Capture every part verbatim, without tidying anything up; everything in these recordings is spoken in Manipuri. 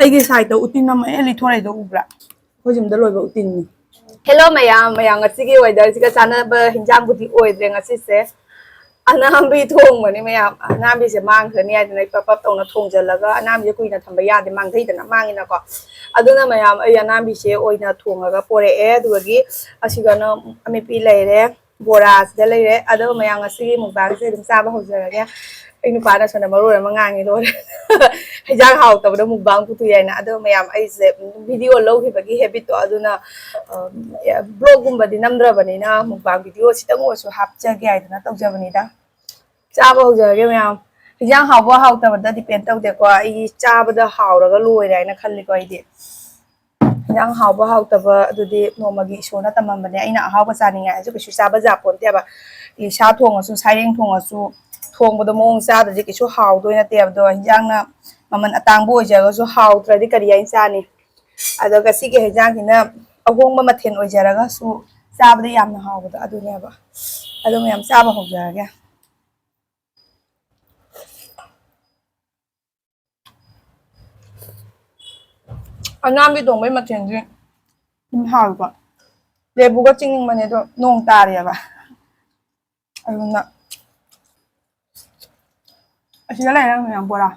ꯑꯩꯒꯤ ꯁꯥꯏꯠꯇ ꯎꯇꯤꯟ ꯑꯃ ꯍꯦꯛ ꯂꯤꯊꯣꯔꯛꯏꯗꯣ ꯎꯕ꯭ꯔꯥ? ꯑꯩꯈꯣꯏ ꯌꯨꯝꯗ ꯂꯣꯏꯕ ꯎꯇꯤꯟꯅꯤ꯫ Hello ꯃꯌꯥꯝ, ꯃꯌꯥꯝ ꯉꯁꯤꯒꯤ weatherꯁꯤꯒ ꯆꯥꯟꯅꯕ ꯍꯤꯟꯖꯥꯡꯕꯨꯗꯤ ꯑꯣꯏꯗ꯭ꯔꯦ ꯉꯁꯤꯁꯦ꯫ ꯑꯅꯥꯝꯕꯤ ꯊꯣꯡꯕꯅꯤ ꯃꯌꯥꯝ꯫ ꯑꯅꯥꯝꯕꯤꯁꯦ ꯃꯥꯡꯈ꯭ꯔꯅꯤ ꯍꯥꯏꯗꯅ ꯑꯩ ꯄꯞ ꯄꯞ ꯇꯧꯅ ꯊꯣꯡꯖꯤꯜꯂꯒ, ꯑꯅꯥꯝꯕꯤꯁꯦ ꯀꯨꯏꯅ ꯊꯝꯕ ꯌꯥꯗꯦ, ꯃꯥꯡꯊꯩꯗꯅ ꯃꯥꯡꯉꯤꯅꯀꯣ꯫ ꯑꯗꯨꯅ ꯃꯌꯥꯝ ꯑꯩ ꯑꯅꯥꯝꯕꯤꯁꯦ ꯑꯣꯏꯅ ꯊꯣꯡꯉꯒ ꯄꯣꯔꯛꯑꯦ꯫ ꯑꯗꯨꯗꯒꯤ ꯑꯁꯤꯗꯅ ꯑꯃꯦꯠꯄꯤ ꯂꯩꯔꯦ, ꯕꯣꯔꯥꯁꯤꯗ ꯂꯩꯔꯦ꯫ ꯑꯗꯣ ꯃꯌꯥꯝ ꯉꯁꯤꯒꯤ mukbangꯁꯦ ꯑꯗꯨꯝ ꯆꯥꯕ ꯍꯧꯖꯔꯒꯦ꯫ ꯑꯩ ꯅꯨꯄꯥꯅ ꯁꯣꯝꯗ ꯃꯔꯣꯜ ꯑꯃ ꯉꯥꯡꯉꯤ ꯂꯣꯏꯔꯦ꯫ ꯍꯤꯟꯖꯥꯡ ꯍꯥꯎꯇꯕꯗ mukbang ꯄꯨꯊꯣꯛꯏ ꯍꯥꯏꯅ꯫ ꯑꯗꯣ ꯃꯌꯥꯝ ꯑꯩꯁꯦ video ꯂꯧꯈꯤꯕꯒꯤ habitꯇꯣ ꯑꯗꯨꯅ, ꯑ, vlogꯒꯨꯝꯕꯗꯤ ꯅꯝꯗ꯭ꯔꯕꯅꯤꯅ mukbang video ꯈꯤꯇꯪ ꯑꯣꯏꯔꯁꯨ ꯍꯥꯞꯆꯒꯦ ꯍꯥꯏꯗꯅ ꯇꯧꯖꯕꯅꯤꯗ꯫ ꯆꯥꯕ ꯍꯧꯖꯔꯒꯦ ꯃꯌꯥꯝ꯫ ꯍꯤꯟꯖꯥꯡ ꯍꯥꯎꯕ ꯍꯥꯎꯇꯕꯗ depend ꯇꯧꯗꯦꯀꯣ꯫ ꯑꯩ ꯆꯥꯕꯗ ꯍꯥꯎꯔꯒ ꯂꯣꯏꯔꯦ ꯍꯥꯏꯅ ꯈꯜꯂꯤꯀꯣ ꯑꯩꯗꯤ꯫ ꯍꯤꯟꯖꯥꯡ ꯍꯥꯎꯕ ꯍꯥꯎꯇꯕ ꯑꯗꯨꯗꯤ ꯅꯣꯡꯃꯒꯤ ꯏꯁꯣꯔꯅ ꯇꯝꯃꯝꯕꯅꯦ꯫ ꯑꯩꯅ ꯑꯍꯥꯎꯕ ꯆꯥꯅꯤꯡꯉꯦ ꯍꯥꯏꯔꯁꯨ ꯀꯩꯁꯨ ꯆꯥꯕ ꯌꯥꯄꯣꯟꯇꯦꯕ꯫ ꯁꯥ ꯊꯣꯡꯉꯁꯨ, ꯁꯥꯔꯦꯡ ꯊꯣꯡꯉꯁꯨ, ꯊꯣꯡꯕꯗꯣ ꯃꯑꯣꯡ ꯆꯥꯗ꯭ꯔꯗꯤ ꯀꯩꯁꯨ ꯍꯥꯎꯗꯣꯏ ꯅꯠꯇꯦꯕ꯫ ꯑꯗꯣ ꯍꯤꯟꯖꯥꯡꯅ ꯃꯃꯜ ꯑꯇꯥꯡꯕ ꯑꯣꯏꯖꯔꯒꯁꯨ ꯍꯥꯎꯇ꯭ꯔꯗꯤ ꯀꯔꯤ ꯍꯥꯏꯅ ꯆꯥꯅꯤ? ꯑꯗꯣ ꯉꯁꯤꯒꯤ ꯍꯤꯟꯖꯥꯡꯁꯤꯅ ꯑꯍꯣꯡꯕ ꯃꯊꯦꯜ ꯑꯣꯏꯖꯔꯒꯁꯨ ꯆꯥꯕꯗ ꯌꯥꯝꯅ ꯍꯥꯎꯕꯗꯣ ꯑꯗꯨꯅꯦꯕ꯫ ꯑꯗꯣ ꯃꯌꯥꯝ ꯆꯥꯕ ꯍꯧꯖꯔꯒꯦ꯫ ꯑꯅꯥꯝꯕꯤ ꯊꯣꯡꯕꯩ ꯃꯊꯦꯜꯁꯦ ꯑꯗꯨꯝ ꯍꯥꯎꯋꯤꯀꯣ꯫ ꯂꯦꯕꯨꯒ ꯆꯤꯡꯅꯤꯡꯕꯅꯦ ꯑꯗꯣ ꯅꯣꯡ ꯇꯥꯔꯤꯑꯕ꯫ ꯑꯗꯨꯅ ꯑꯁꯤꯗ ꯂꯩꯔꯦ ꯃꯌꯥꯝ ꯕꯣꯔꯥ꯫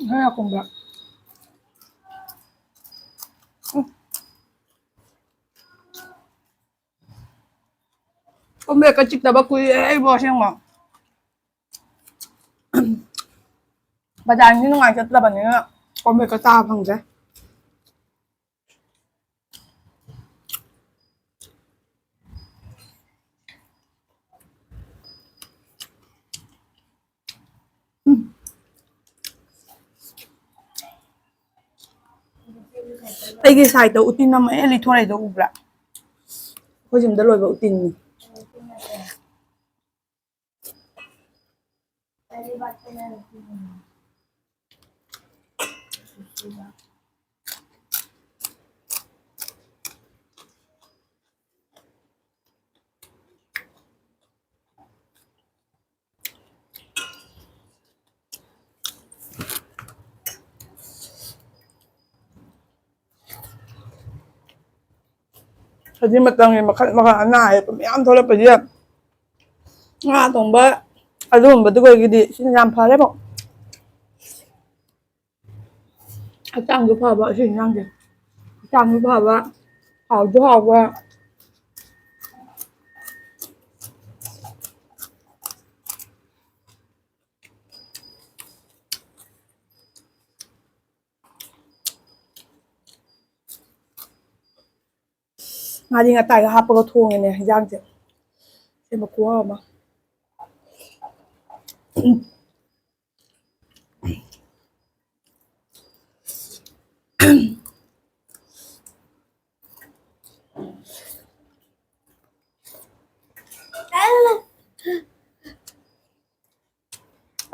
ꯉꯥ ꯀꯨꯝꯕ꯫ ꯎꯝ꯫ ꯀꯣꯝꯕ꯭ꯔꯦꯛꯀ ꯆꯤꯛꯇꯕ ꯀꯨꯏꯔꯦ ꯑꯩꯕꯨ ꯑꯁꯦꯡꯕ꯫ ꯕꯖꯥꯔꯁꯤ ꯅꯨꯡꯉꯥꯏ ꯆꯠꯇ꯭ꯔꯕꯅꯤꯅ ꯀꯣꯝꯕ꯭ꯔꯦꯛꯀ ꯆꯥꯕ ꯐꯪꯗ꯭ꯔꯦ꯫ ꯎꯝ꯫ ꯑꯩꯒꯤ ꯁꯥꯏꯠꯇ ꯎꯇꯤꯟ ꯑꯃ ꯍꯦꯛ ꯂꯤꯊꯣꯔꯛꯏꯗꯣ ꯎꯕ꯭ꯔꯥ? ꯑꯩꯈꯣꯏ ꯌꯨꯝꯗ ꯂꯣꯏꯕ ꯎꯇꯤꯟꯅꯤ꯫ ꯍꯧꯖꯤꯛ ꯃꯇꯝꯒꯤ ꯃꯈꯜ ꯃꯈꯜ ꯑꯅꯥ ꯑꯌꯦꯛ ꯃꯌꯥꯝ ꯊꯣꯛꯂꯛꯄꯁꯤꯗ ꯉꯥ ꯊꯣꯡꯕ, ꯑꯗꯨꯒꯨꯝꯕꯗꯨꯒꯤꯗꯤ ꯁꯤꯅ ꯌꯥꯝ ꯐꯔꯦꯕꯣ꯫ ꯍꯛꯆꯥꯡꯁꯨ ꯐꯕ ꯁꯤ ꯏꯟꯖꯥꯡꯁꯦ꯫ ꯍꯛꯆꯥꯡꯁꯨ ꯐꯕ, ꯍꯥꯎꯁꯨ ꯍꯥꯎꯕ꯫ ꯉꯥꯔꯤ ꯉꯇꯥꯏꯒ ꯍꯥꯞꯄꯒ ꯊꯣꯡꯉꯦꯅꯦ ꯍꯤꯟꯖꯥꯡꯁꯦ꯫ ꯁꯦꯝꯕ ꯈꯨꯍꯥꯎ ꯑꯃ꯫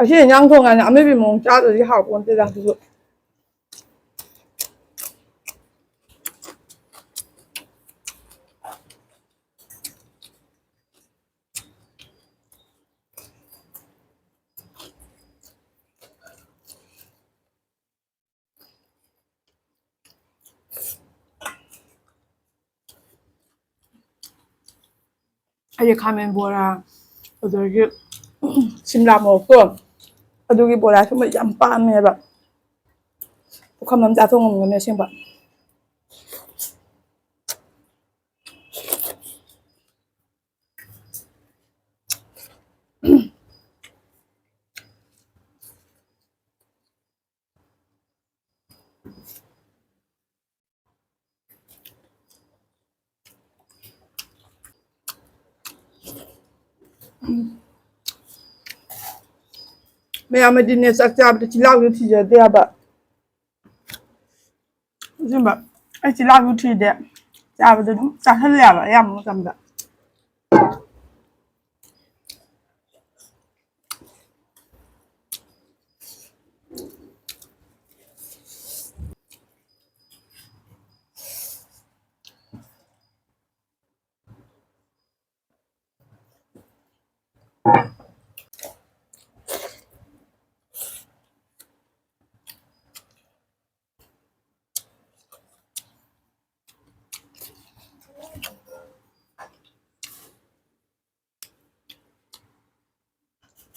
ꯑꯁꯤ ꯏꯟꯖꯥꯡ ꯊꯣꯡꯉꯥꯏꯅ ꯑꯃꯦꯠꯄꯤ ꯃꯑꯣꯡ ꯆꯥꯗ꯭ꯔꯗꯤ ꯍꯥꯎꯄꯣꯟꯇꯦꯗ ꯑꯗꯨꯁꯨ꯫ ꯑꯩꯗꯤ ꯈꯥꯃꯦꯟ ꯕꯣꯔꯥ, ꯑꯗꯒꯤ ꯁꯤꯝꯂꯥ ꯃꯣꯔꯣꯛꯇꯣ, ꯑꯗꯨꯒꯤ ꯕꯣꯔꯥ ꯁꯨꯝꯕ ꯌꯥꯝ ꯄꯥꯝꯃꯦꯕ꯫ ꯄꯨꯈꯝ ꯑꯃ ꯆꯥꯊꯣꯛ ꯉꯝꯒꯅꯤ ꯑꯁꯦꯡꯕ꯫ ꯃꯌꯥꯝ ꯑꯗꯤꯅꯦ ꯆꯥꯛ ꯆꯥꯕꯗ ꯆꯤꯜꯍꯥꯎꯁꯨ ꯊꯤꯖꯗꯦ ꯍꯥꯏꯕ꯫ ꯑꯁꯦꯡꯕ ꯑꯩ ꯆꯤꯜꯍꯥꯎꯁꯨ ꯊꯤꯗꯦ꯫ ꯆꯥꯕꯗ ꯑꯗꯨꯝ ꯆꯥꯁꯜꯂꯦ ꯍꯥꯏꯕ ꯑꯌꯥꯝꯕ ꯃꯇꯝꯗ꯫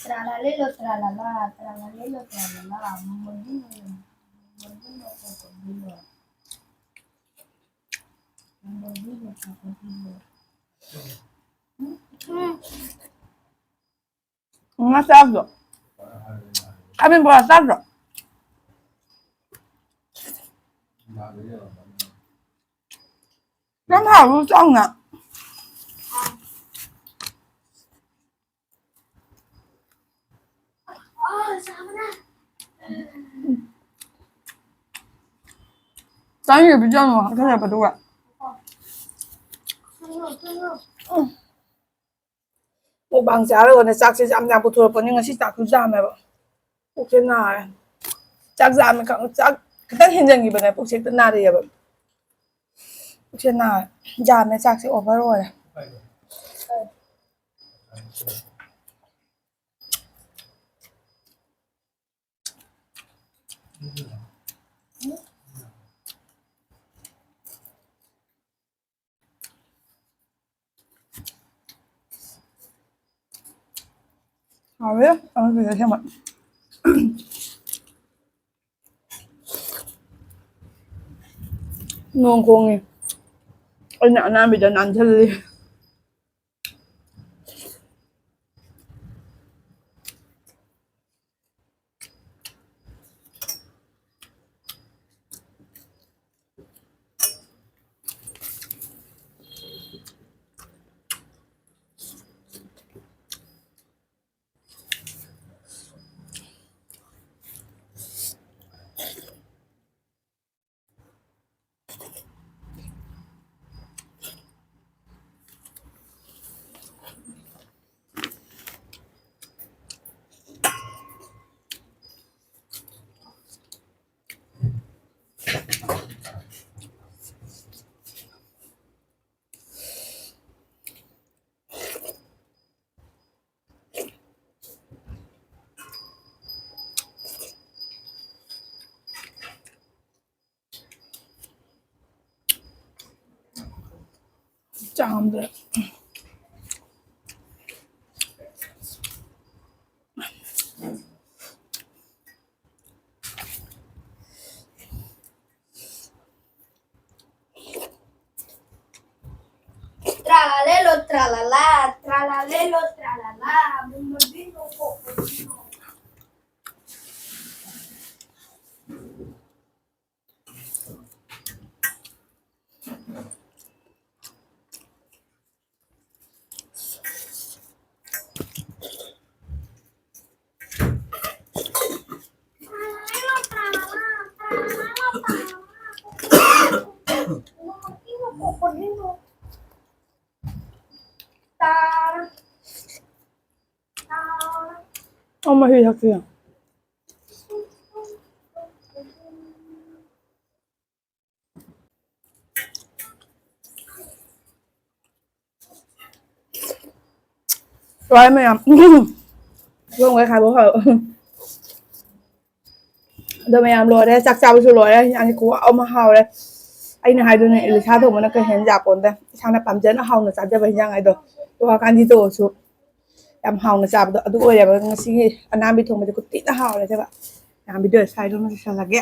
Tralalelo, tralala, tralalelo, tralala, mundino, mundino, crocodilo. Mundino, crocodilo. ꯉꯥ ꯆꯥꯕꯗꯣ꯫ ꯈꯥꯃꯦꯟ ꯕꯣꯔꯥ ꯆꯥꯗ꯭ꯔꯣ? ꯌꯥꯝ ꯍꯥꯎꯕ ꯆꯥꯎꯅ꯫ ꯆꯥꯅꯤꯡꯉꯦ ꯄꯤꯖꯅꯨ ꯍꯥꯞꯆꯜꯂꯛꯄꯗꯨꯒ꯫ ꯃꯨꯛꯕꯥꯡ ꯆꯥꯔꯒꯅꯦ ꯆꯥꯛꯁꯦ ꯌꯥꯝ ꯌꯥꯝ ꯄꯨꯊꯣꯔꯛꯄꯅꯤ꯫ ꯉꯁꯤ ꯆꯥꯛꯁꯨ ꯌꯥꯝꯃꯦꯕ꯫ ꯄꯨꯛꯁꯦ ꯅꯥꯔꯦ꯫ ꯆꯥꯛ ꯌꯥꯝꯃꯦ ꯈꯪ-, ꯆꯥꯛ ꯈꯤꯇꯪ ꯍꯦꯟꯖꯟꯈꯤꯕꯅꯦ ꯄꯨꯛꯁꯦ ꯍꯦꯛꯇ ꯅꯥꯔꯛꯑꯦꯕ꯫ ꯄꯨꯛꯁꯦ ꯅꯥꯔꯦ꯫ ꯌꯥꯝꯃꯦ ꯆꯥꯛꯁꯦ ꯑꯣꯚꯔ ꯑꯣꯏꯔꯦ꯫ ꯍꯥꯎꯋꯦ꯫ ꯑꯃꯨꯛꯀ ꯁꯦꯝꯕ꯫ ꯅꯣꯡ ꯈꯣꯡꯉꯤ꯫ ꯑꯩꯅ ꯑꯅꯥꯟꯕꯤꯗ ꯅꯥꯟꯁꯤꯜꯂꯤ꯫ ꯆꯥꯝꯗ꯫ Lelo, tralala, bumbo, bimbo, coco, bimbo. ꯑꯣ, ꯃꯍꯤ ꯊꯛꯁꯤ꯫ ꯂꯣꯏꯔꯦ ꯃꯌꯥꯝ꯫ ꯂꯣꯡꯒ ꯈꯥꯏꯕ ꯍꯧꯔꯣ꯫ ꯑꯗꯣ ꯃꯌꯥꯝ ꯂꯣꯏꯔꯦ, ꯆꯥꯛ ꯆꯥꯕꯁꯨ ꯂꯣꯏꯔꯦ꯫ ꯍꯤꯟꯖꯥꯡꯁꯦ ꯈꯨꯍꯥꯎ ꯑꯃ ꯍꯥꯎꯔꯦ꯫ ꯑꯩꯅ ꯍꯥꯏꯗꯨꯅꯦ, ꯏꯂꯤꯁꯥ ꯊꯣꯡꯕꯅ ꯀꯩ ꯍꯦꯟꯅ ꯌꯥꯄꯣꯟꯇꯦ꯫ ꯏꯁꯥꯅ ꯄꯥꯝꯖꯅ ꯍꯥꯎꯅ ꯆꯥꯖꯕ ꯍꯤꯟꯖꯥꯡ ꯍꯥꯏꯗꯣ꯫ ꯑꯗꯣ ꯋꯥꯀꯥꯟꯗꯤ ꯇꯣꯛꯑꯁꯨ ꯌꯥꯝ ꯍꯥꯎꯅ ꯆꯥꯕꯗꯣ ꯑꯗꯨ ꯑꯣꯏꯔꯦꯕ꯫ ꯉꯁꯤꯒꯤ ꯑꯅꯥꯝꯕꯤ ꯊꯣꯡꯕꯁꯦ ꯈꯨꯊꯤꯅ ꯍꯥꯎꯔꯦ ꯁꯦꯕ꯫ ꯃꯌꯥꯝ video ꯁ꯭ꯋꯥꯏꯗ ꯑꯗꯨꯝ ꯂꯣꯏꯁꯤꯜꯂꯒꯦ꯫